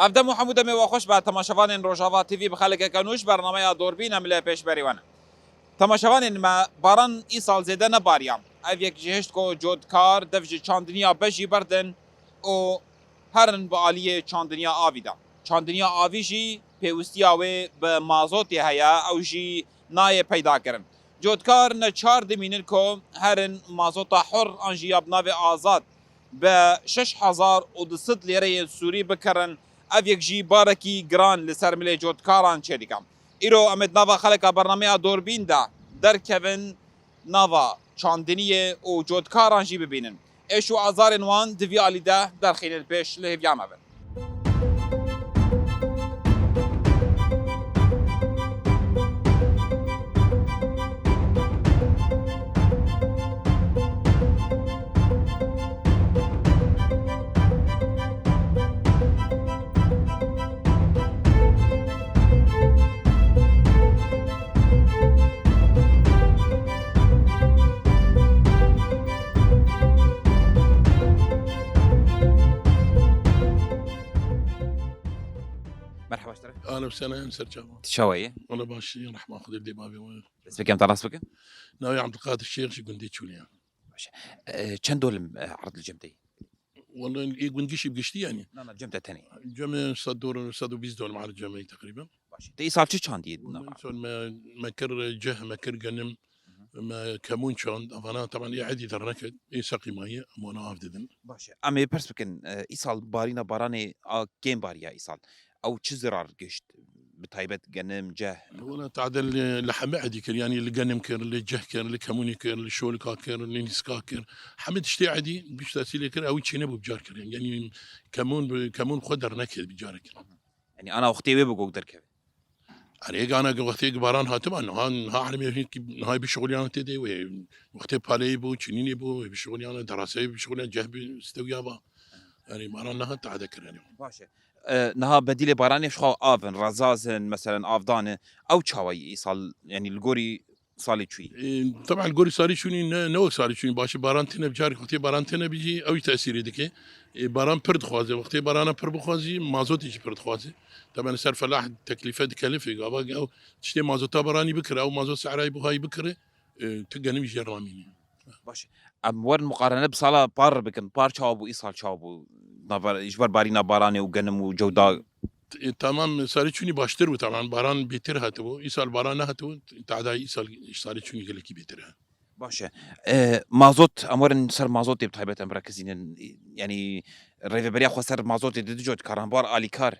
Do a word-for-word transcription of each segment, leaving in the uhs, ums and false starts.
Ev dem û hemû demê we xweş be temaşevanên Rojava T V, bi xelekeke nû ji bernameya Dorbîn em li pêşberî we ne. Temaşevanên me, baran îsal zêde nebariya. Ev yek ji hişt ku cotkar dev ji çandiniya bejî berdin û herin bi aliyê çandiniya avî de. Çandiniya avî jî pêwistiya wê bi mazotê heye, ew jî nayê peyda kirin. Cotkar neçar dimînin ku herin mazota hur an jî ya bi navê azad bi şeş hezar û du sed lêreyên Sûrî bikirin, ev yek jî barekî giran li ser milê cotkaran çêdike. Îro em ê di nava xeleka bernameya Dorbîn de derkevin nava çandiniyê û cotkaran jî bibînin. Êş û azarên wan di vî alî de derxînin pêş, li hêviya me bin. Merhaba ji te re. Ahlen sehlen, em ser çava. Tu çawa yî? Wala baş, rehma Xwedê dê bavê we. Dest bikim, te rast bikim? Navê Abdulkadir Şêx ji gundê Çûlê ye. Baş e. E, çend dolim, e, erd li cem te yî? Wala ê gund gişî bi giştî yanî. Na, na, cem te tenê. Cem e sed dolar, sed û bîst dolar erd cem e teqrîben. Baş e. Te îsal çi çandî? Wala îsal me, me kir ceh, me kir genim, me kemûn çand. Evana taban ê edî derneket, ê seqîmayî, em wana av didin. Baş e. Em ê pirs bikin, e, îsal barîna baranê a kêm bariya îsal. Ew çi zirar gişt? Bi taybet genim, ceh? Wala tade li, li heme edî kir. Yanî li genim kir, li ceh kir, li kemûnê kir, li şolika kir, li nîska kir. Hemî tiştê edî gişt tesîlê kir, ew çênebû bi car kir. Yanî kemûn bi, kemûn xwe derneket bi carekê. Yanî ana wextê wê bi gog derkeve. Erê, gana wextê baran hatiba, niha, niha hermê hîn ki, niha bişuxuliyana tê de wê. Wextê paleyî bû, çinînê bû, wê bişuxuliyana, deraseyê bişuxuliyana, ceh bi stewiya ba. Erê, baran niha tade kirine. Baş e. E, niha bedîlê baranê ji xwe av in, rezaz in, meselen avdan e. Ew çawa yî îsal, yanî li gorî salê çûyî? E, taban gorî salê çûnî ne, ne wek salê çûnî. Başî baran têne bi carek, wextê baran têne bî jî ew jî tesîrê dike. E, baran pir dixwaze. Wextê barana pir bixwazî, mazotê jî pir dixwaze. Taban li ser felah teklîfe dikelifê, gava ew tiştê mazota baranî bikire, ew mazot se'rayî buhayî bikire, e, tu genim jê ramînî. Baş e. Em werin muqarene bi sala par bikin. Par çawa bû, îsal çawa bû? Nava, ji ber barîna baranê û genim û cewda. E, tamam, salê çûnî baştir bû, tamam. Baran bêtir hatibû. Îsal baran nehatibû. Tadayî îsal, salê çûnî gelekî bêtir e. Baş e. E, mazot, em werin ser mazotê bi taybet em birekizînin. Yanî rêveberiya xwe ser mazotê didi cotkaran bar alîkar.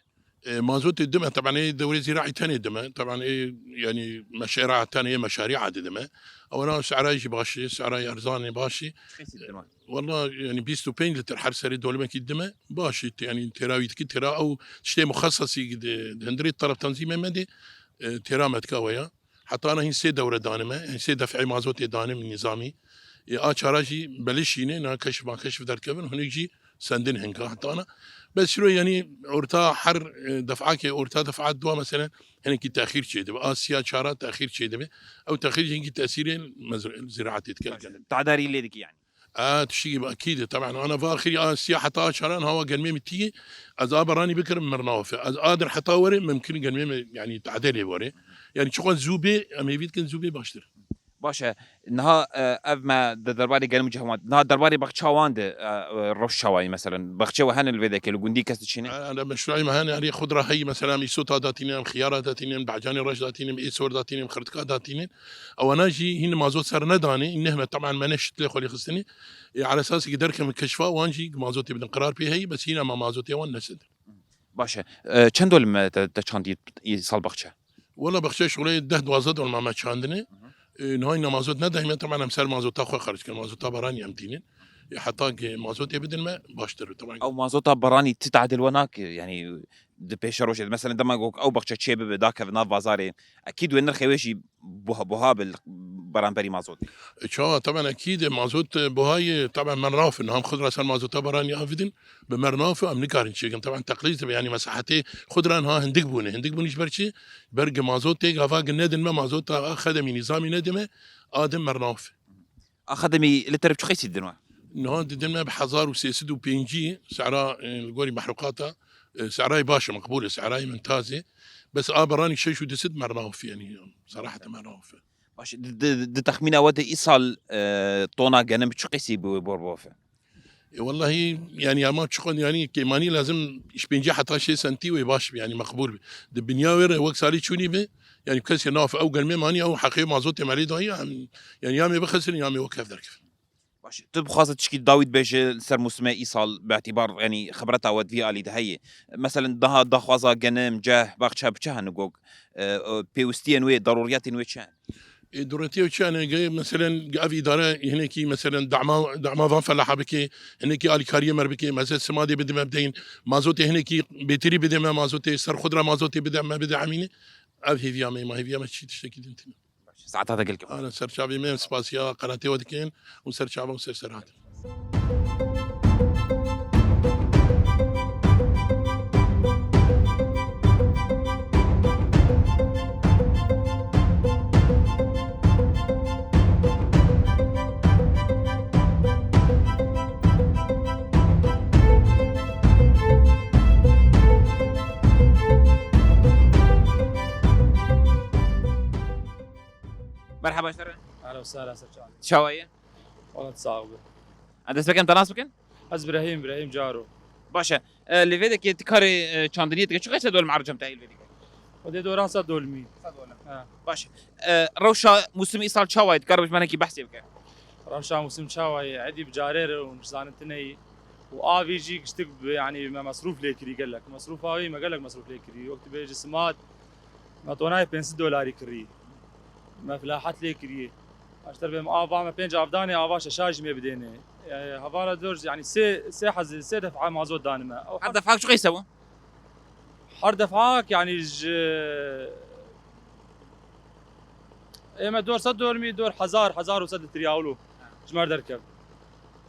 E, mazotê dime, taban ê dewrê zîraî tenê dime. Taban ê, yanî meşêra tenê, meşarîa didime. Ewana se'rayî jî baş e, se'rayî erzanê baş e. Çi qeysî didin wan? Wala, yanî bîst û pênc lîtir her serê dolimekî dime. Baş e, yanî têra wî dikî, têra ew tiştê muxesesî di, di hundirê teref tenzîmê me de, e, têra me dika we ya. Heta ana hîn sê dewre danime, hîn sê def'ê mazotê danim nîzamî. Ê, a çara jî belişîne, na keşif ma keşif derkevin, hinek jî sendin hinka heta ana. Bes şiro, yanî orta her, e, def'akê, orta def'a dua meselen hinekî texîr çêdibe. A siya çara texîr çêdibe. Ew texîr jî hinkî tesîrê mezr-, ziraetê dike. Tadarî lê dikî yanî. A, tiştekî bi ekîd e. Taban, ana va axirî a siya heta a çaran hawa gelmê min tiyê. Ez a beranî bikirim, mir nafe. Ez a dir heta were, mimkin gelmê min, yanî, tade lê were. Yanî, çiqas zû bê, em hêvî dikin zû bê baştir. Baş e. Niha, e, ev me di derbarê genim û cehwan. Niha derbarê baxça wan de, e, e, rewş çawa ye, meselen? Baxçe we hene li vê dekê, li gundî kes diçîne? E, e, meşruî me hene, erê xudra heyî, mesela, em îsota datînin, em xiyara datînin, em bacanê reş datînin, em êsor datînin, em xirtika datînin. Ewana jî hîn mazot ser nedanê, nehme taban me ne şitlê xwe lê xistinê. Ê, ala esasê ki derkevin keşfa wan jî mazotê bidin. Qerar pê heyî, bes hîna ma mazotê wan nesedin. Baş e. E, çend dolim me te, te çandî îsal baxçe? Wala baxçe şixulê deh duwazdeh dolima me çandine. Hı hı. E, niha hîna mazot nedayî me, taban em ser mazota xwe xerc kirin. Mazota baranî em tînin. E, heta ki mazotê bidin me, baştir. Taban. Ew mazota baranî ti tadil we nake, yanî di pêşerojê de, mesela dema ku ew baxçe çê bibe, dakeve nav bazarê, ekîd wê nirxê wê jî buha, buha bi li beramberî mazotê. E, çawa, taban ekîd e, mazot, e, buha ye, taban me nafin, ham xudra ser mazota baranî avidin, bi me nafin, em nikarin çêkin. Taban teqlîd dibe, yanî mesahetê xudra niha hindik bûne. Hindik bûne ji ber çi? Ber gi mazotê, gava gi nedin me mazota a xedemî nîzamî nedime, a din me nafin. A xedemî lîtir bi çi qeysî didin we? Niha didin me bi hezar û sê sed û pêncî sera, e, li gorî mehruqata, E, serayê baş e, meqbûl e, serayê mimtaz e. Bes a beranî şeş û du sed me navif, yanî, serahete me navif. Baş, di, di, di texmîna we de îsal, e, tona genim çi qîsî bi wê bor bofe? E, wellahî, yanî, ama çiqon, yanî, kêmanî lazim ji pêncî heta şêst sentî wê baş bi, yanî, meqbûl bi. Di binya wê re wek salî çûnî bi, yanî, kesê naf ew germê manî, ew heqê mazotê me lê dayî, em, yanî, ya me bixisirin, ya me wek hev derkevin. Baş, tu bixwaze tişkî dawî dibêje li ser mûsimê îsal, bi îtîbar, yanî, xibreta we di vî alî de heye. Meselen, daha daxwaza genim, ceh, baxçe bi çi hene gog? E, e, pêwistiyên wê, darûriyetên wê çi hene? E, darûriyetê çi hene? Ge-, meselen, ge-, ev îdare hinekî, meselen, dema, dema van felaha bike, hinekî alîkariyê me bike, mesela simadê bide me bideyîn, mazotê hinekî bêtirî bide me, mazotê ser xwe de mazotê bide me, bide emîne. Ev hêviya me, ma hêviya me çi tiştekî din tîne. Saeta te gelkî xweş. Ana, ser çavê me, em spasiya qenatê we dikin û ser çava û ser serhat. Merhaba, ji te re. Ehlen we sehlen, ser çavê. Çawa ye? Wala sax be. Em dest pê kin, te nas bikin? Ez Brahîm, Brahîm Caro. Baş e. E, li vê dekê tu karê, e, çandiniyê dike. Çi qeçe dolm ercam te li vê dike? Xwedê doran sed dolmî. Sed dolm. Ha. Baş e. E, rewşa mûsimê îsal çawa ye? Dikare bi ji me hinekî behsê bike? Rewşa mûsim çawa ye? Êdî bi carê re û nizanin tune yî. Û avî jî giştik bi, yanî me mesrûf lê kirî gelek. Mesrûfa wî me gelek mesrûf lê kirî. Wek tu bêjî simad, me tonayê pênc sed dolarî kirî. Me filahet lê kirî. Aşter bê me ava me pênc av danê, ava şeşa jî me bidêne. E, hevala dor, yanî sê, sê hez, sê defa mazot danime. Ew her defa çi qeyse bû? Her defa, yanî ji, ê me dor sed dormî, dor hezar, hezar û sed tiriyawlo ji me derkev.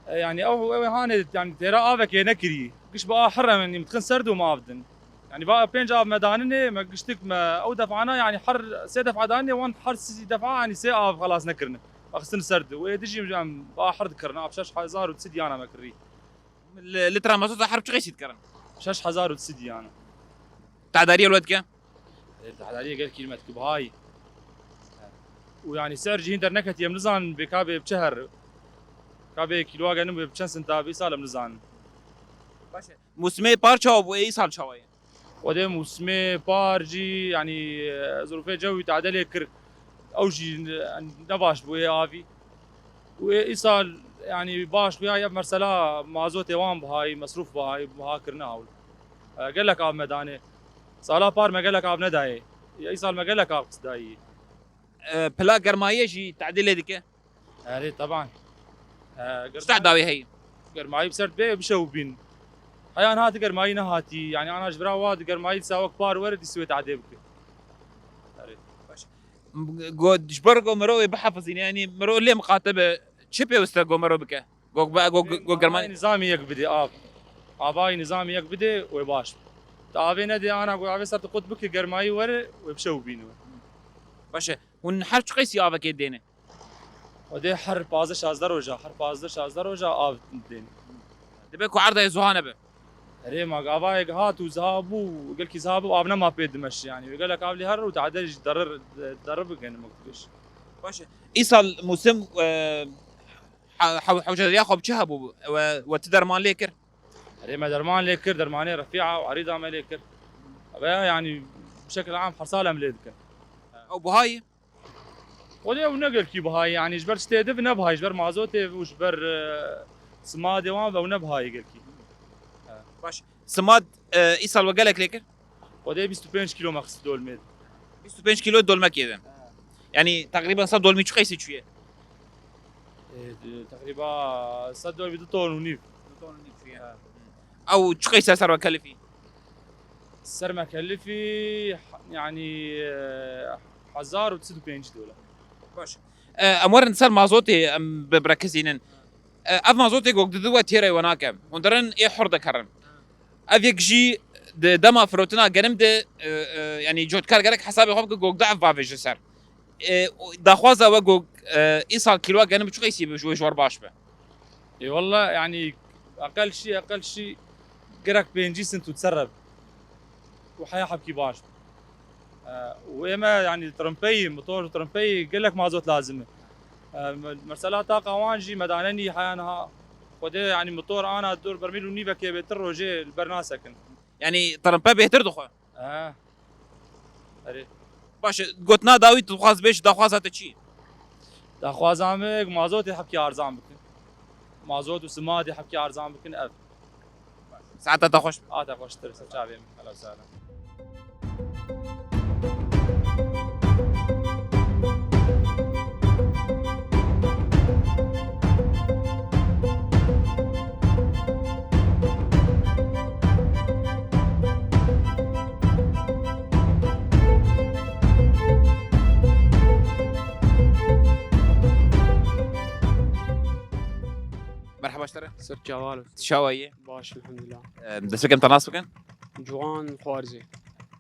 E, yanî ew, ew hanê, yanî têra avekê nekirî. Giş bi a herre min, min dixin ser dû me av din. Yanî va pênc av me danine, me giştik me ew defana, yanî her sê defa danine, wan her sî defa, yanî sê av xelas nekirine. Axistin ser dû. Wê dijî em va her dikirin, av şeş hezar û sed yana me kirî. Li, litra mazota her çi qeysî dikirin? Şeş hezar û sed yana. Tehdariye li we dike? E, tehdariye gelkî me dike bihayî. Û yanî ser jî hîn derneketî, em nizanin bê ka bê bi çi her. Ka bê kîloa genim bê bi çend sinta bê, îsal em nizanin. Baş e. Mûsimê par çawa bû, ê îsal çawa ye? Xwedê mûsimê par jî, yanî, e, zirûfê cewî tedelê kir. Ew jî ne, ne baş bû ê avî. Û ê îsal, yanî, baş bûya, ya mesela mazotê wan bihayî, mesrûf bihayî, biha kirine hewl. E, gelek av me danê. Sala par me gelek av nedayê. Ya îsal me gelek av dayî. E, pila germayiyê jî tedî lê dike? Erê, teban. E, çi germayî, dawî heye? Germayî bi ser bê bişewibîn. Heya niha ti germayî nehatî. Yanî ana ji bira wa di germayî disa wek par were dîsê wê tedê bike. Erê. Baş. Go, ji ber ku miro wê bihefizîne, yanî miro lê miqate be, çi pêwist e ku miro bike? Go, go, go, go germayî. Avayî nizamî yek bide av. Avayî nizamî yek bide wê baş. Ti avê nedê, ana ku avê ser ti qut bike, germayî were, wê bişewibîne. Baş e. Hûn her çi qeysî avekê dêne? Xwedê her pazdeh şazdeh roja, her pazdeh şazdeh roja av didên. Dibe ku erdayê zuha nebe. Erê, ma gavayek hat û ziha bû, gelkî ziha bû, av nema pê dimeş, yanî. Wê gelek av lê her û tade jî derir, derir bikin, mek dikiş. Baş e. Îsal mûsim, e, he-, he-, hewceriya xwe bi çi hebû? We, we ti derman lê kir? Erê, me derman lê kir, dermanê refîa û erîda me lê kir. Ve, yanî, bi şekil am her sal em lê dikin. Ew buhayî? Xwedê ew ne gelkî bihayî, yanî ji ber tiştê div ne bihayî, ji ber mazotê û ji ber, e, simadê wan ve ew ne bihayî gelkî. Baş. Simad, e, îsal we gelek lê kir? Xwedê bîst û pênc kîlo me xist dolmê de. Bîst û pênc kîlo dolmekê de. Yanî teqrîben sed dolmî çi qeysî çûye? E, teqrîba sed dolmî du ton û nîv. Du ton û nîv çûye. Ew çi qeysî ser we kelifî? Ser me kelifî, yanî, e, hezar û sed û pêncî dolar. Baş. E, em werin ser mazotê, em bi-, birekizînin. E, ev mazotê gog didi we têrê we nake. Hûn dirin ê hur dikerin. Ev yek jî di dema firotina genim de, e, e, yanî cotkar gerek hesabê xwe bike gog du ev bavêje ser. E, daxwaza we ku, e, îsal kîloa genim çi qeysî bi ji wê ji we re baş be? Ê walla, yanî, eqel şî, eqel şî gerek pêncî sint û serre be. û heya hebkî baş. E, û ême, yanî, tirimpeyî, motor û tirimpeyî gelek mazot lazim e. E, me-, mesela taqa wan jî me danenî heya niha. Xwedê, yanî, motor ana dor bermîl û nîvekê bêtir rojê li ber nasekin. Yanî, tirimpe bêhtir dixwe? E, erê. Baş e, gotina dawî tu dixwaz bêj, daxwaza te çi? Daxwaza me mazotê hebkî arzan bikin. Mazot û simadê hebkî arzan bikin, ev. Saeta te xweş be. A te xweştir, ser çavê min. Ehlen we sehlen. Merhaba ji te re. Ser çaval. Çawa yî? Baş, elhamdulillah. Em, dest bikim te nas bikin? Ciwan Xwarzê.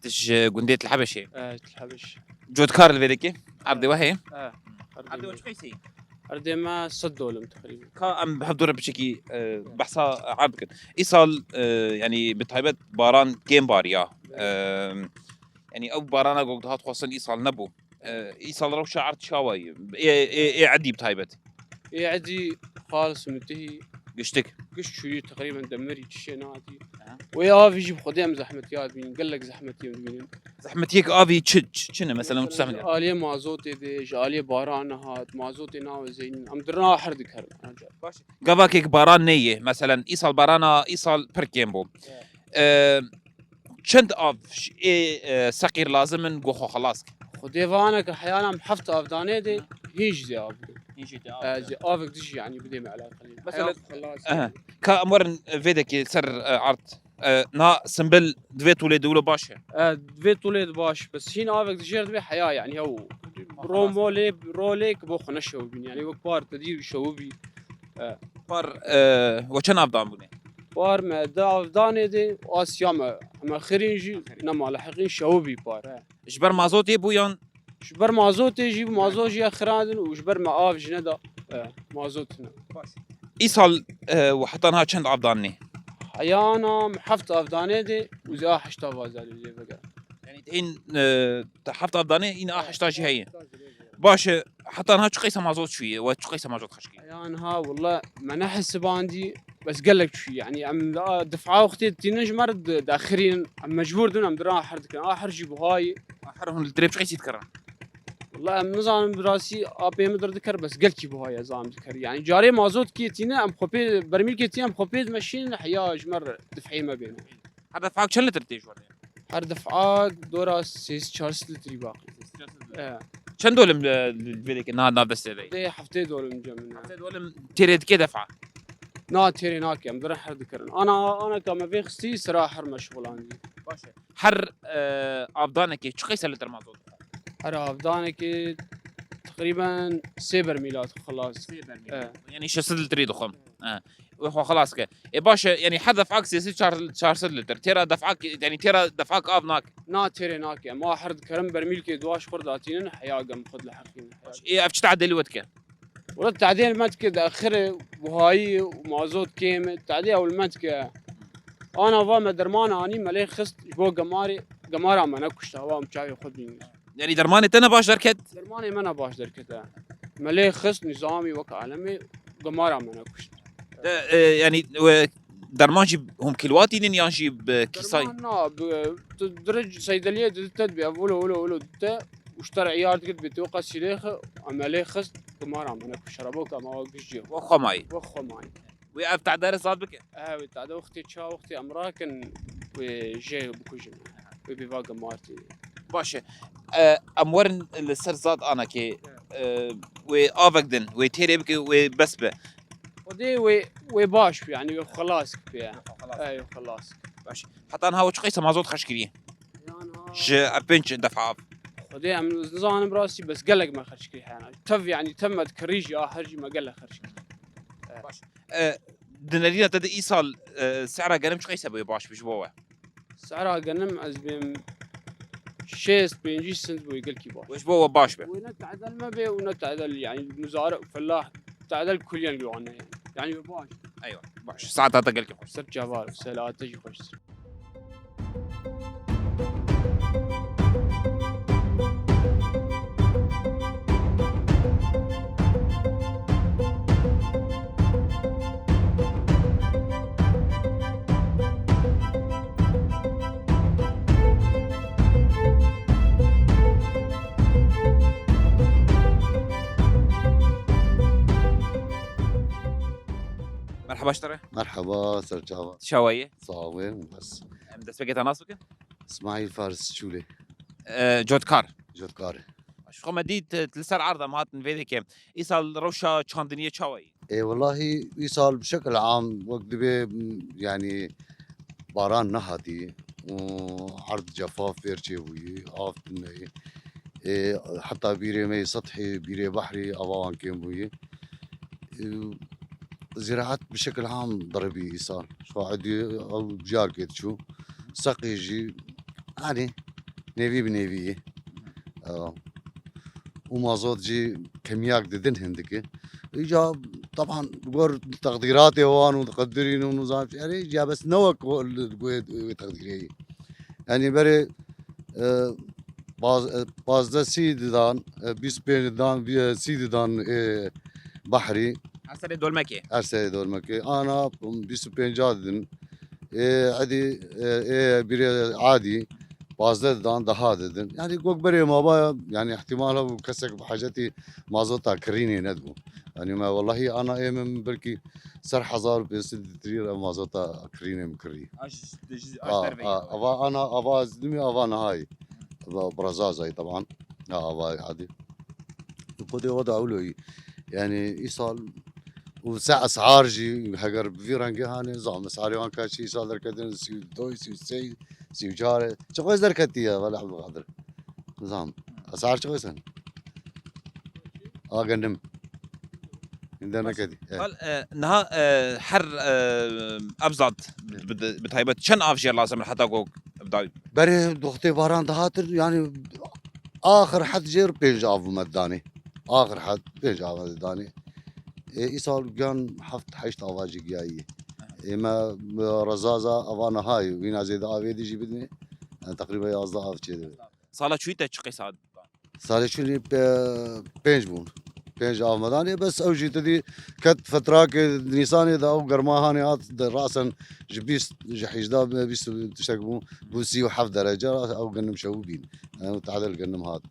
Tu ji gundê Til Hebeşê? Evet, Til Hebeş. Cotkar li vê dikî? Erdê we heye? Evet. Erdê çi qeysî? Erdê me sed dolim teqrîben. Ka em bi hev dore piçekî, e, behsa erd bikin. Îsal, e, yanî bi taybet baran kêm bariya. E, yanî ew barana ku dihat xwestin îsal nebû. E, îsal rewşa erd çawa ye? Ê, ê, ê edî bi taybet. Ê edî xalis mutihî. Giştik. Giş çûyî teqrîben demirî çişê nehatî. Aha. Wê avî jî bi Xwedê em zehmetiya dibînin. Gelek zehmetiyê em dibînin. Zehmetiyek avî çi, çi, çi ne? Mesela, çi zehmet? Ji aliyê mazotê de, ji aliyê baran nehat, mazotê navêzeynin. Em dirina her dikerin. Baş. Gavakek baran neyê. Mesela, îsal barana, îsal pir kêm bû. Evet. E, Çend av ş-, ê, e, seqîr lazim in ku xwe xelas kin? Xwedê vana ke heyana em heft av danê de, hîn jî zê av bidin. Hîn jî tê av E, bidin. Zê avek dijî, yanî, bidê me eleqelî. Mesela, Heya xelas, aha. Ka em werin, e, vê dekê ser, e, ard, e, na simbil di vê tûlê de wilo baş e? E, di vê tûlê de baş, bes hîn avek dijêr dibe heya, yanî, ew Xelas. Ro molê, rolê ki bo xwe neşewibîn, yanî, wek par te dî şewibî. E. Par, e, we çend av dan bûne? Par me di av danê de, asiya me, me xirîn jî, nema li heqîn şewibî par, e. Ji ber mazotê bû yan? Ji ber mazotê jî, mazot jî ya xirandin û ji ber me av jî neda, e, mazot ne. Baş. Îsal, e, we heta niha çend av danê? Heyana me heft av danê de û zê a heşt av azadî jê vegere. Yanî te hîn, e, te heft av danê, hîn a heşta jî heye. Baş e, heta niha çi qeysa mazot çûye? We çi qeysa mazot xerc kiriye? Heyana niha, wela me nehesibandî. Bes gelek çû, yanî em da dif'a wextê tînin ji me re di-, daxirîn, em mecbûr dibin, em dira aher dikin. Aher jî buhayî. Aher hûn li dirê çi qeysî dikirin? Wela em nizanin bi rastî apê min dir dikir, bes gelkî buhayî ez am dikir. Yanî carê mazot kê tîne, em xwe pê, bermîlkê tîne, em xwe pê dimeşînin, heya ji me re dif'ê me bêne. Her def'ak çend litir tê ji we re? Her def'ak dora sê sed çar sed litrî baqî. Sê sed çar sed litrî. E. Çend dolim, e, li vê dikê niha nav destê de? Dê heftê dolim cem min. Heftê dolim têrê dikê def'a? Na, têrê nakem, dirin her dikirin. Ana, ana ka me vê xistî sira her meşxulandî. Baş e. Her, e, avdanekê çi qeyse litir mazot? Her avdanekê teqrîben sê bermîla dixwe xelas. Sê bermîl. E. Yanî şeş sed litrî dixwim. E. Wê xwe xelas ke. Ê baş e, yanî her def'ak sê sed çar, çar sed litir. Têra def'ak, yanî têra def'ak av nake. Na, têrê nake. Ma her dikerim bermîlkê duwaş xwe datînin, heya gem xwe dileheqînin. Ê ev çi tadê li we dike? Wela tadê me dike, daxire buhayî û mazot kêm e. Tadê ew li me dike. Ana va me derman anî, me lê xist ji bo gemarê, gemara me nekuşt, hava em çavê xwe dînin. Yanî dermanê te ne baş derket? Dermanê me ne baş derket, e. Me lê xist nîzamî wek alemê, gemara me nekuşt. De, e, yanî, we derman jî hûn kilwatînin yan jî bi kîsay? Derman na, bi, tu dirij seydeliyê didite, dibê ev wilo, wilo, wilo dite, û ji te re îyar dikir, dibê tu weka sîlêxe, em me lê xist, gemara me nekuşt, şerabo ke me wa giş cî. Wek xwe mayî? Wek xwe mayî. Wê ev tade re zad bike? Ew tade wextê ça, wextê em rakin, wê jê bikujin. Wê bêva gemartî. Baş e. E, em werin li ser zad anakê, e, wê avek din, wê têrê bike, wê bes be. Xwedê wê, wê baş be, yanî wê xelas bike. Wê xelas. E, wê xelas. Baş. Heta niha we çi qeysa mazot xerc kiriye? Yan ha. Ji ev pênc defa av. Xwedê em nizanim rastî, bes gelek me xerc kiriye hena. Tev, yanî tev me dikirî jî, a her jî me gelek xerc kiriye. E. Baş. E, di nerîna te de îsal, e, sehra genim çi qeyse bûye baş bi ji bo we? Sehra genim ez bêm şêst pêncî sint bûye gelkî baş. Wê ji bo we baş be. Wê ne tedel me be û ne tedel, yanî muzare û fellah, tedel kuliyen li wan ne yanî. Yanî wê baş. Eywa, baş. Saeta te gelkî xweş. Ser çavar, selate jî xweştir. Baş te re? Merheba, serçava. Çawa yî? Sağ olun, bes. Em destpêkê te nas bikin? İsmail Faris Çûlê. E, cotkar. Cotkar. Ji xwe me dît, e, li ser erd em hatin vê dikê. Îsal rewşa çandiniyê çawa yî? Ê, wellahî, îsal bi şekil am wek dibê, m, yanî baran nehatî û erd cefaf fêr çêbûyî, av tune yî. Ê, heta bîrê me yê sethî, bîrê behrî, ava wan kêm bûyî. Ê, ziraet bi şekil am diribî îsal. Ji xwe edî ew carkê diçû. Seqî jî, yanî, nêvî bi nêvî yî. Ew. Û mazot jî kemiyak didin hindikî. Îca, teban, gor teqdîratê wan û diqedirîn û nizam, erê, ya bes ne wek li, li, wê, wê teqdîrê yî. Yanî berê, e, paz-, e, pazdeh sî didan, e, bîst pênc didan, bî-, e, sî didan, e, behrî. Her serê dolmekê. Her serê dolmekê. Ana bîst û pênc didin. Ê, edî, ê, ê, bîrê adî, pazdeh didan, deha didin. Yanî gok berê maba, yanî ihtimal hebû kesek bi hacetî mazota kirînê nedibû. Yanî me wellahî ana ê min belkî ser hezar û pênc sed litrî re mazota kirînê min kirî. Aş, ji, ji, aş A, derveyî a, ava ana, ava ez dimî, ava nihayî. Ava bi rezazayî teban. Ha, ava adî. Tu xwedê we de ewlo yî. Yanî îsal û se esar jî heger bi vî rengê hanê, zam esarê wan ka çi îsal derketin, sî û du, sî û sê, sî û çar. Çiqas derketiye, wele Abdulkadir. Zam. Esar çiqas in? A genim. Hinde Baş. Neketî. Evet. Bal, e, niha, e, her, e, Abzad bi, bi, bi taybet çend av jê lazim heta ku bidawî? Berê doxtê baran dihatin, yanî axir het jêr pênc av me danê. Axir het pênc av me danê. Ê, îsal giyan heft heşt ava jî giyayî. Ê, me, me rezaza ava nihayî, wîna zêde avê dî jî bidinê. Yani, teqrîben yazdeh av çê dibe. Sala çûyî te çi qîsa? Salê çûnî pe-, pênc bûn. Pênc av me danê, bes ew jî tu dî ket fetrakê Nîsanê de ew germa hanê hat de rasen ji bîst, ji hejdeh be bîst û tiştek bû, bû sî û heft derece, ew genim şewibîn. Ew tadil genim hat.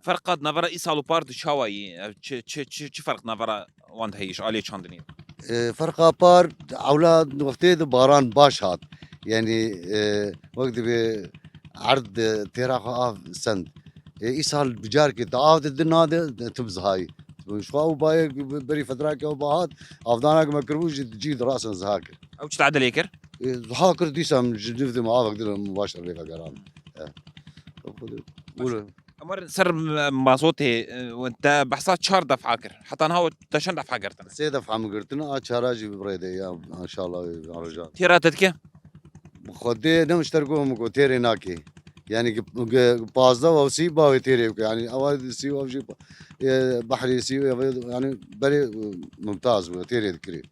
Ferqa di navbera îsal û par de çawa yî? Ev çi, çi, çi, çi ferq navbera wan de heye ji aliyê çandinê? E, ferqa par ewla wextê de baran baş hat. Yanî, e, wek dibê erd, e, têra xwe av send. E, îsal bi carkê te av didin nade, tu bi zihayî. Ji xwe ew bayek berî fetrakê ew bahat, avdanek me kiribû ji cî de rasen ziha kir. Ew çi tadilê kir? E, ziha kir dîsa min ji nivdê me avek didin, min baş rê vegeran. E. Baş. Wilo. Em werin ser, e, mazotê, e, te behsa çar defa kir. Heta niha te çend defa girtine? Sê defa min girtine, a çara jî bi rê de ya, înşallah, ya rojan. Têra te dike? Xwedê ne mişter ku min ku têrê nake. Yani ki, ki pazdeh û sî bavê têrê bike. Yani ewa sî û jî, e, behrê sî û, yani berê, e, mumtaz bû, têrê dikirê.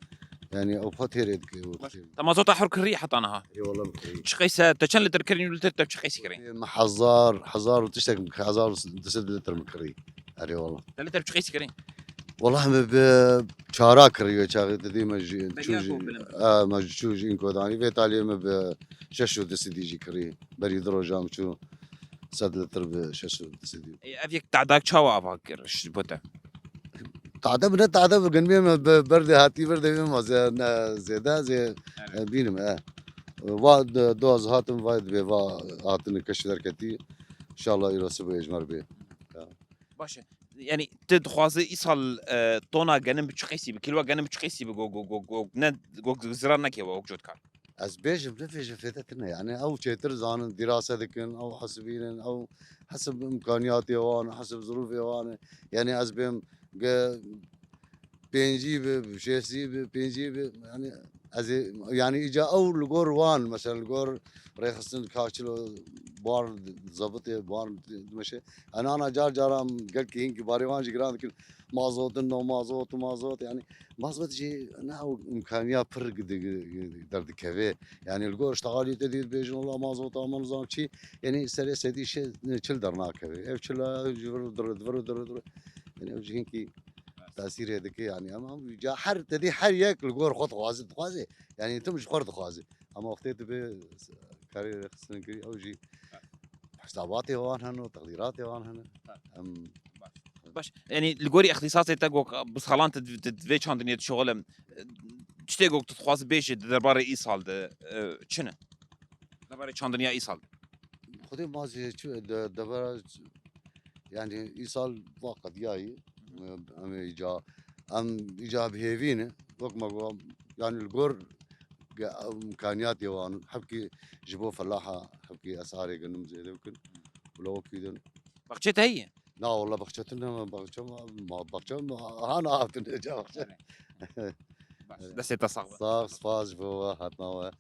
Yani ew xwe têrê dike. Baş. Te mazota hur kirî heta niha? Ê, wala bikirî. Çi qeyse, te çend litir kirî, litir te çi qeyse kirî? Ê, me hezar, hezar û tiştek, hezar û du sed litir min kirî. Erê wala. Te litir çi qeyse kirî? Wala me bi çara kirî, çaxê te dî me ji, Beriya çû ji, ku bilim. E, me ji çû ji înko danî. Vê taliyê me bi şeş û du sedî jî kirî. Berî du roja min çû sed litir bi şeş û du sedî. Ê, ev yek tadak çawa ava kir ji bo te? Tade bi ne tade bi ginmê me bi berdê hatî berdê me ma zê-, ne zêde zê-, Evet. E, bînim, e. Va d-, doz hatim va dibê va hatini keşî derketî. Înşallah îro sibê ji me re bê. Ya. Baş e. Yani tu dixwaze îsal, e, tona genim bi çi qeysî bi, kîloa genim bi çi qeysî bi go, go, go, go, ne, go zirar neke we, wek cotkar? Ez bêjim, nefêjim fêde tine. Yani ew çêtir zanin, dîrase dikin, ew hesibînin, ew hesib imkaniyatê wan, hesib zirûfê wan e. Yani ez bêm ge pêncî bi, şêstî bi, pêncî bi, yani ez ê, yani îca ew li gor wan, mesela li gor rêxistin ka çilo bar zebitê, bar dimeşe. Enana car caran gelkî hinkî barê wan jî giran dikin. Mazot, no mazot, mazot, yani mazot jî ne ew imkaniya pir gi-, gi-, gi-, derdikeve. Yani li gor iştexalî te dî dibêjin, wela mazot ama nizam çi, yani serê sedî şê-, çil dernakeve. Ev çila ji vir dir, vir, dir, dir. Yani ew jî hinkî tesîrê dike yani. Ama ca her te dî her yek li gor xwe dixwaze, dixwaze. Yani tim ji xwe dixwaze. Ama wextê tu bê karê rêxistin kirî, ew jî hesabatê wan hene, teqdîratê wan hene. Ha. Em Baş. Baş. Yani li gorî îxtîsasê te got, bi salan te di, di, di vê çandiniyê dişixulim. Çi tê ku tu dixwazî bêjî di derbarê îsal de, e, çi ne? Derbarê çandiniya îsal de. Xwedê ma zî çi de, devera, yani îsal va qediyayî, em ê îca, em îca bi hêvî ne, wek me got, yani li gor ge-, imkaniyatê wan, hevkî ji bo felaha, hevkî esarê genim zêde bikin, wila wekî din. Baxçê te heye? Na wala baxçe tune me, baxçe ma, ma, baxçe ma, han hatin ca baxçe. Baş, destê te sax be. Sağ, spas ji bo we, hatina we.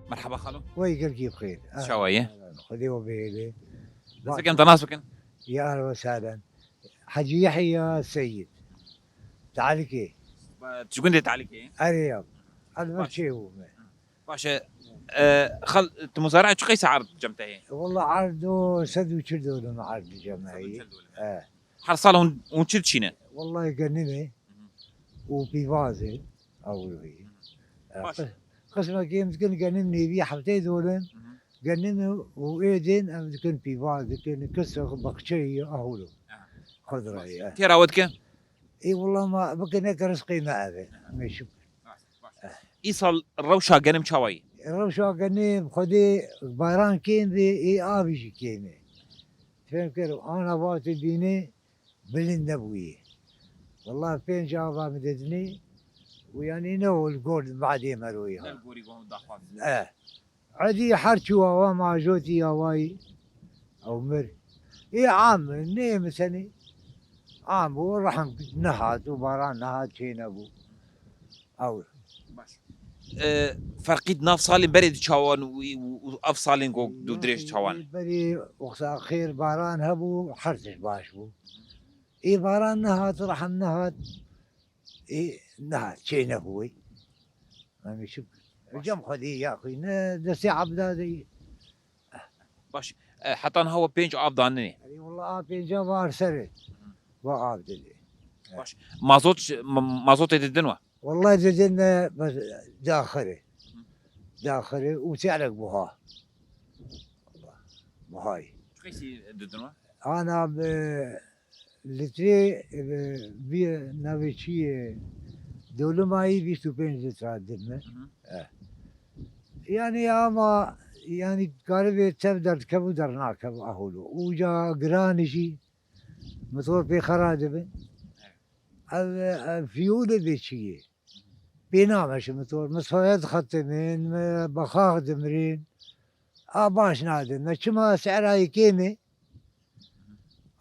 Merhaba xalo. Wey gelkî bixêr. Çawa ye? Xwedê we bihêle. Dest bikin, te nas bikin. Ya ehlen we sehlen. Hecî Yehya Seyîd. Talikê. Tu ji gundê Talikê? Erê ya. Ez Baş. Çê bûme. Baş e. E, xal, tu muzara çi qeysa erd cem te hê? Wala erdo sed û çil dolim erd cem heyî. E. Her sal hûn, hûn çi diçîne? Wallahî genimê û pîvazê ewroyî. Baş. Qismekê em dikin genim nêvî heftê dolim. Genim û êdên em dikin pîvaz dikin, kisix, baxçeyî, ahûlo. Xudreyî. Têra we dike? Ê wala ma bikine ke rizqê me ev e. Em ê şikir. Îsal rewşa genim çawa yî? Rewşa genim Xwedê baran kêm bê, ê avî jî kêm e. Fêm kir, ana vatê bînê bilind nebûyê. Wala pênc ava min didinê û yanî ne ol gor badê me royê ha. E. Edî her çû awa majotî awayî ew mir. Ê am nê misenê. Am bû, rehm nehat û baran nehat çê nebû. Ew. E, ferqî di nav salên berê di çawan û, û, û ev salên ku du dirêj çawan? Berê wexta xêr baran hebû, her tişt baş bû. Ê baran nehat, rehm nehat. Ê nehat, çê nebû wê. Em ê çi bikin? Cem Xwedê ya xwî, ne destê ebda de. Baş. E, heta niha we pênc av danê. Erê wala a pênca var ser e. Va av didê. Baş. Mazot, ma-, mazotê didin we? Wala didin ne, bes daxir e. Daxir e û sêrek buha. Buhay. Çi qeysî didin we? Ana bi litrê, e, bi navê çi ye? Dolimayî bîst û pênc litra didin me. Eh. Yani ama yani karibê tev derdikev û dernakev aholo. Uca giran jî motor pê xera dibe. Ev, ev fiyûlê bê çi ye? Pê nameşe motor. Misfaya dixetimin, me bexax dimirin. A baş nadin. Me çima se'rayê kêm e?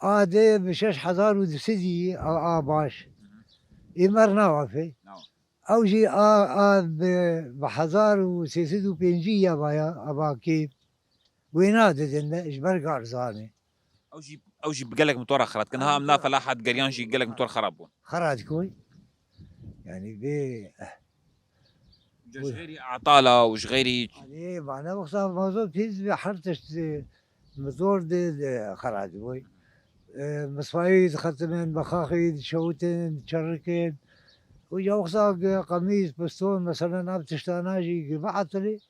A de bi şeş hezar û du sedî a, a baş. Ê mer nawafe. Ew jî a, a bi, bi hezar û sê sed û pêncî ya vaya, ava kêm. Wê nadidin me, ji ber garzanê. Ew jî, ew jî bi gelek motora xera dikin. Ha, em na felahat geriyan jî gelek motor xerab bûn. Xera dikoy. Yani bê, eh. Ji xeyrî atala û ji xeyrî. Hani bana wexta mazot tez ve her tişt, e, motor de, de xera diboy. E, misfayî dixetimin, bexaxî dişewitin, çerrikin. Û ya wexta ge-, qemîz, piston, mesela nav tiştana jî ge biatili.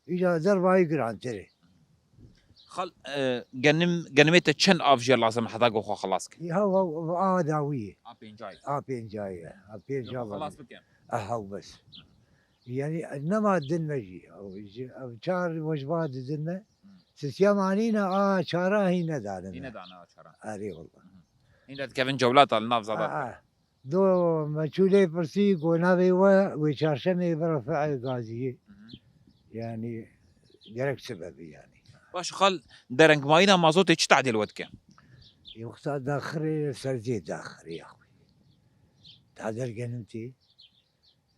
Îca dervayî girantir e. Xal, e, genim, genimê te çend av jê lazim heta ku xwe xelas kir? Ya wa, wa a dawî ye. A pêncayê. A pêncayê. A pênca Xwe va. Xelas bikim. Aha bes. Yani nema din me jî. Ew jî, ew çar wejba didin me. Sisiya manîne a çara hîne danin. Yine dana çara. Erê wala. Hîne dikevin cewlata li nav zada. Aa. Do me çû lê pirsî ku navê we wê çarşemê bi Refî'ê Gaziyê. Yani gerek sebebî yani. Baş xal, derengmayîna mazotê çi tadê li we dike? Yoksa daxirê serzê daxirê ya xwe. Tader genim tê.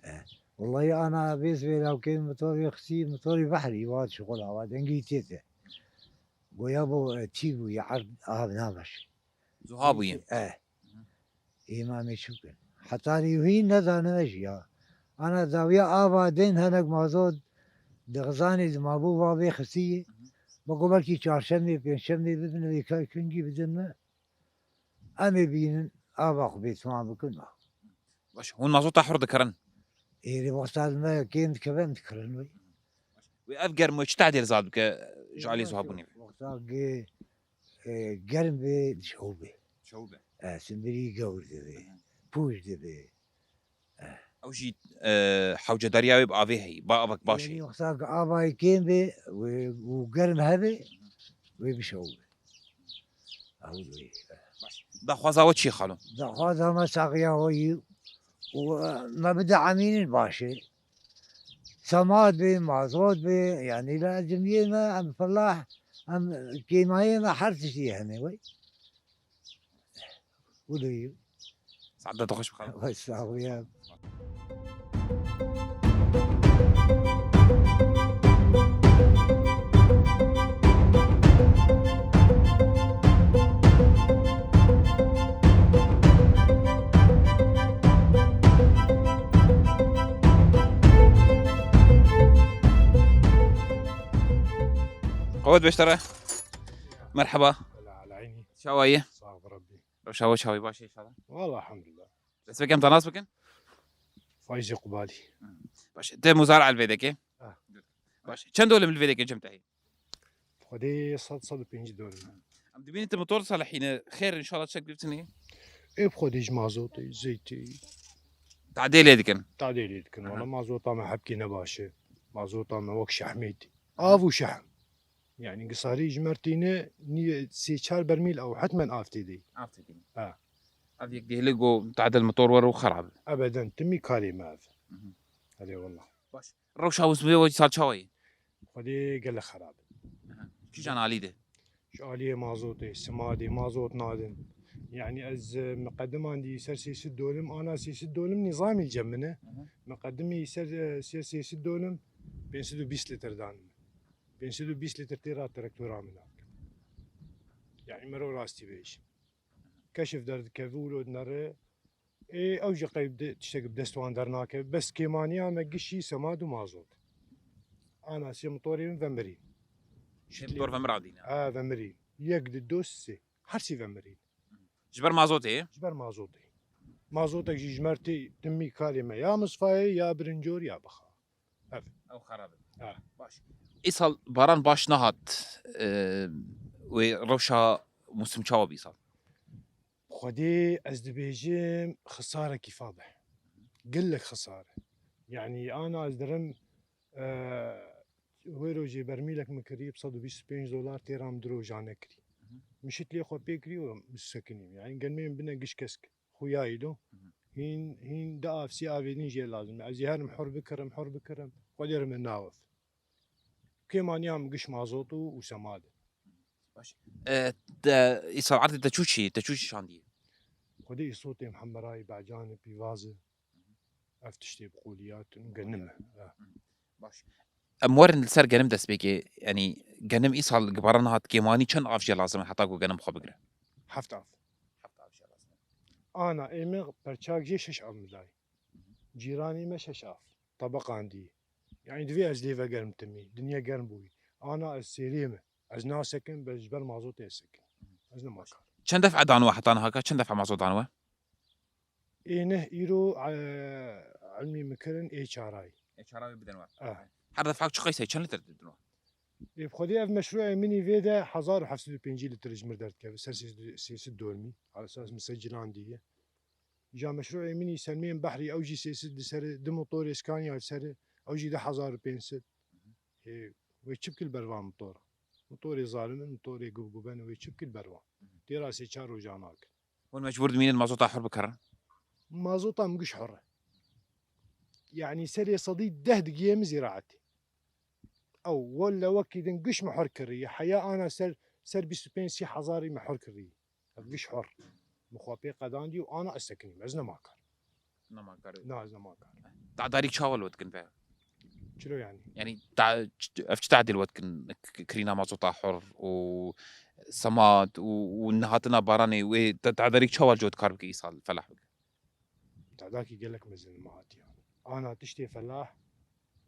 Eh. Wallahi ana bêz vê lawkê motorê xisî, motorê behrî, wa şixul awa dengî tê te. Goya bo, e, tî bû ya erd av nameş. Zuha bûye. Eh. Îmamê çi bikin? Hetanî wî nedane jî ya. Ana dawiya ava dên henek mazot Di Xizanê de mabû va vê xistî yê. Ma got belkî çarşemê, pêncşemê bidin, vê ka-, kingî bidin me. Em ê bînin, ava xwe bê temam bikin, ma. Baş, hûn mazota hur dikirin? Êrê wexta me kêm dikeve, em dikirin wê. Wê ev germ wê çi tadê li zad bike, ji alî Zuha bûnê ve? Wexta ge-, e, germ bê, dişew bê. Dişew bê. E, sindirî gewr dibe, Aha. pûj dibe. Ew jî, e, hewcedariya wê bi avê heyî, ba avek baş Yanî heyî. Wexta ge avayê kêm bê, wê, û germ hebe, wê bişew bê. Ew wê. Daxwaza we çi ye xalo? Daxwaza me saxiya we yî û me bide emînin baş e. Semat bê, mazot bê, yanî lazimiyê me, em felah, em kêmayê me her tiştî hene wê. Wilo yî. Saet te xweş bixwe. Wê sax bî ya. Qewet beştere. Merhaba. Hela, hela, eynî. Çawa yî? Sax bi Rebbî. Rewşa we çawa yî, baş e înşallah? Wala elhamdulillah. Dest pê kem te nas bikin? Fayzê Qubalî. Baş e. Te muzar elvêdekê? Ah. Baş e. Çend dolim li vêdekê cem te heyî? Xwedê sed, sed û pêncî dolim. Em dibînin tu motor selehîne. Xêr înşallah çek bivtinî. Ê bi Xwedê ji mazotê, zeytê. Tadê lê dikin? Tadê lê dikin. Aha. Wala mazota me hebkê ne baş e. Mazota me wek şehmê tê. Av û şehm. Yanî gisarî ji me re tîne nî-, sê çar bermîl ew hetmen av tê de. Av tê de. Ha. Ev yek dêhli go tadil motor were û xerab. Ebeden timî karê me ev. Mhm. Erê wela. Baş. Rewşa wismê we sal çawa yî? Xwedê gelek xerab. Aha. Kîjan alî de? Ji aliyê mazotê, simadê, mazot nadin. Yanî ez, e, miqediman dî ser sê sed dolim, ana sê sed dolim nîzamî li cem min e. Aha. Miqedimî ser, e, ser sê sed dolim pênc sed û bîst lîtir dan min. Pênc sed û bîst lîtir têra traktora min nakin. Yanî mero rastî bêjim. Keşif derdikeve û lo dinere, ê, ew jî qey bi de-, tiştek bi dest wan dernakeve. Bes kêmaniya me gişî semad û mazot. Ana sê motorê min vemirîn. Sê motor vemir radîne? Ha, vemirîn. Yek, di, du, sê. Her sê vemirîn. Ji ber mazotê? Ji ber mazotê. Mazotek jî ji me re tê timî karê me ya misfayê, ya birincor, ya bixa. Ev. Ew xerab e. Ha. Baş. Îsal baran baş nehat, e, wê rewşa mûsim çawa bî îsal? Xwedê ez dibêjim xisarekî fadih. Gelek xisare. Yanî ana ez dirim, e, wê rojê bermîlek min kirî bi sed û bîst û pênc dolar têra min du rojan nekirî. Hı hı. Min şit lê xwe pê kirî û min sekinî. Yanî gelmê min bine giş kesk. Xuya îlo. Hı hı. Hîn, hîn di av sî avê din jê lazim e. Ez ê herim hor bikirim, hor bikirim. Xwedê re min nawev. Kêmaniya min giş mazot û, û semad e. Baş. E, te, îsal erdê te çû çi? Te çû çi şandî? Xwedê îsotê min hemerayî becan e, pîvaz e. Ev tiştê bi qolî ya tun genim e. Ha. Baş. Em werin li ser genim dest pê ke, yanî genim îsal gi baran hat kêmanî çend av jê lazim e heta ku genim xwe bigire? Heft av. Heft av jê lazim e. Ana ê me perçak jê şeş av min dayî. Cîranê me şeş av. Tebeqandî. Yanî divê ez lê vegerim timî. Dinya germ bûyî. Ana ez sêrê me. Ez nasekim, bes ji ber mazotê ez sekim. Ez nema kar. Çend def'e dan we heta niha ka? Çend def'e mazot dan we? Ê neh îro, e, ilmî min kirin, ê çarayî. Ê çarayî bidin we. Eh. Her def'ek çi qeysey, çend litir didin we? Ê bi xwedê ev meşrûê min î vê de hezar û heft sed û pêncî litir ji mir derdikeve, ser sê sed, sê sed dolmî. Ala esas min ser cilan dîye. Îja meşrûê min î Selmên Behrî, ew jî sê sed li ser, du motorê Scania li ser, ew jî du hezar û pênc sed. Ê, wê çi bikî li ber van motora? Motorê zalim in, motorê gubguben, wê çi bikî li ber van? Têra sê çar rojan nakin. Hûn mecbûr dimînin mazota hur bikarin? Mazota min giş hur e. Yanî serê sedî deh digiyê min zîraetê. Ew, welle wekî din giş min hur kiriye. Heya ana ser, ser bîst û pênc sî hezarî min hur kiriye. Ev giş hur. Min xwe pê qedandî û ana ez sekinîm. Ez nema kar. Nema kar. Na, ez nema kar. Tedarîk çawa li we dikin be? Çilo yanî? Yanî ta-, ç-, ev çi tadî li we dikin? K-, kirîna mazota hur û semat û, û nehatina baranê wê te-, tedarîk çawa li we dikar bike îsal felah bike? Tadakî gelek mezin me hatiye. Ana tiştê felah,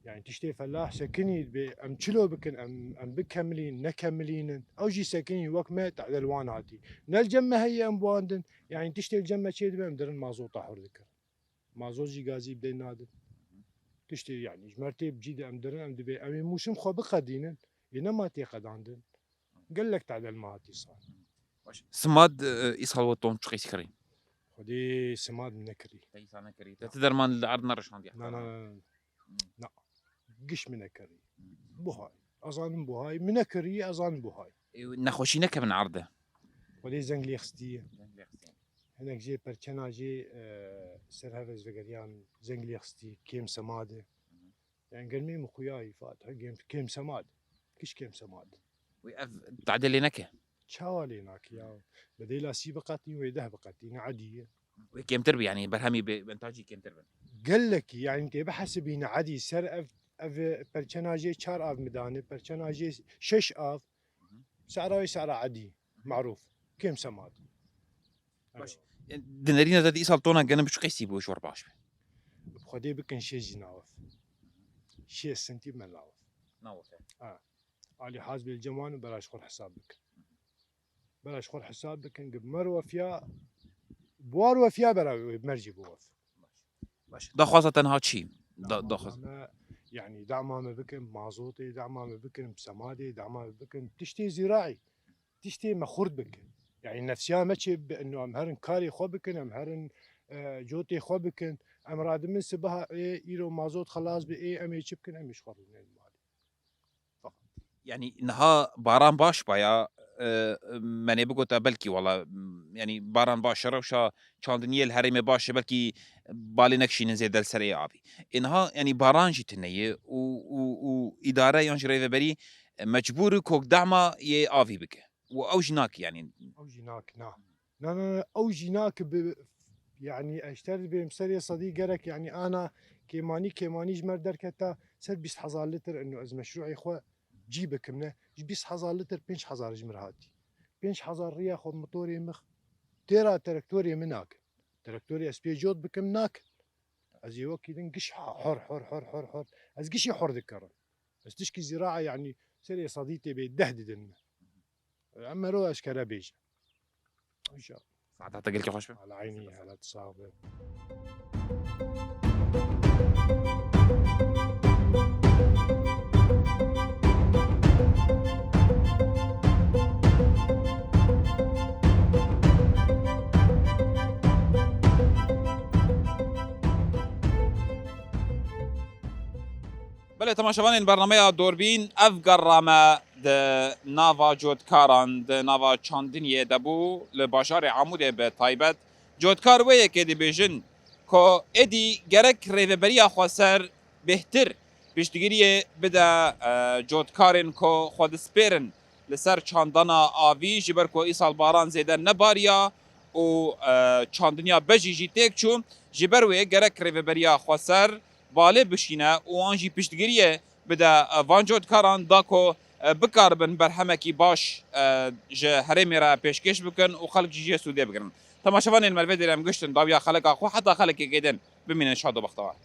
Yani tiştê felah sekinî dibê em çilo bikin, em, em bikemilîn, nekemilînin. Ew jî sekinî wek me tedel wan hatî. Ne li cem me heye em buandin, yani tiştê li cem me çê dibe em dirin mazota hor dikir. Mazot jî gazî bidê nadin. Tiştê yani ji mer tê bi cî de em dirin em dibê em ê mûsim xwe biqedînin. Ê nema tê qedandin. Gelek tedel me hatî sar. Baş. Simad, e, îsal we ton çi qeysî kirî? Xwedê simad nekirî. Te îsal nekirî. Te ti derman li erd nerişandiye? Na, na, na, na. Na. Giş min nekirî. Buhay. Ezanim buhay. Min nekirî, ezanim buhay. E, nexweşî nekevin erde? Xwedê zeng lê xistiye. Zeng lê xistiye. Hinek jê perçena jê, e, ser hev ez vegeriyan zeng lê xistî, kêm semade. Yani germê min xuyayî Fatih, kêm, kêm semad. Giş kêm semad. Wê ev tade lê neke? Çawa lê nake ya? Bedêla sî biqetîn, wê deh biqetîn, edî ye. Wê kêmtir bi, yani berhemî bi bentacî kêmtir bin. Gelekî, yani tê bihesibîne edî ser ev, ev perçena jê çar av midane, perçena jê şeş av. Sehra wê sehra edî, marûf. Kêm semad. Baş. E, di nerîna de dî îsal tona genim çi qeysî bû ji we baş be? Bi Xwedê bikin şêst jî nawef. Şêst sentî me nawef. Nawef, e. Ha. Alî haz bê li cem wan û beraj xwe hesab bikin. Beraj xwe hesab bikin, gi mer wefiya, bi war wefiya bera wê mercî bi wef. Baş. Daxwaza tenha çi? Da-, daxwaz- Daxwaza me, yani dama me bikin, mazotê dama me bikin, semadê dama me bikin, tiştê zîraî. Tiştê me xurt bikin. Yani nefsiya me çê bibe, eno em herin karê xwe bikin, em herin, e, cotê xwe bikin. Em radimin sibeha ê, îro mazot xelas bi ê, em ê çi bikin, em ê ji xwe rûnên malê. Feqet. Yani niha baran baş baya, e, me nê bigota belkî wala, m, yani baran baş e, rewşa çandiniyê li herêmê baş e, belkî balê nekişînin zêde li ser ê avî. Ê niha yani baran jî tune ye û, û, û îdare yan jî rêveberî, e, mecbûr e ku dema yê avî bike. Û ew jî nake, yanî. Ew jî nake, na. Na, na, na, ew jî nake bi, yanî, ez ji te re dibêm serê sedî gerek, yanî, ana kêmanî, kêmanî ji me re derketa ser bîst hezar lîtir, ino ez meşrûê xwe cî bikim, ne? Ji bîst hezar lîtir pênc hezar ji min re hatî. Pênc hezar riya xwe motorê min têra traktorê min nakin. Traktorê ez pê cot bikim, nakin. Ez ê wekî din giş hor, hor, hor, hor, hor. Ez gişî hor dikerim. Ez tişkî zîraa, yanî serê sedî tê bê deh didin min. Em mero eşkere bêje. Înşallah. Saeta te gelkî xweş be. Ala eynî, helat sax be. Belê, temaşevanên bernameya Dorbîn, ev gerra me di nava cotkaran, di nava çandiniyê de bû, li bajarê Amûdê bi taybet. Cotkar wê yekê dibêjin ku êdî gerek rêveberiya xweser bêhtir piştgiriyê bide, e, cotkarên ku xwe dispêrin li ser çandana avî, ji ber ku îsal baran zêde nebariya û, e, çandiniya bejî jî têk çû. Ji ber wê gerek rêveberiya xweser balê bişîne û an jî piştgiriyê bide, e, van cotkaran da ku, e, bikaribin berhemekî baş, e, ji herêmê re pêşkêş bikin û xelk jî jê sûdê bigirin. Temaşevanên me li vê derê em giştin dawiya xeleka xwe heta xelekekê din bimînin şad û bextewar.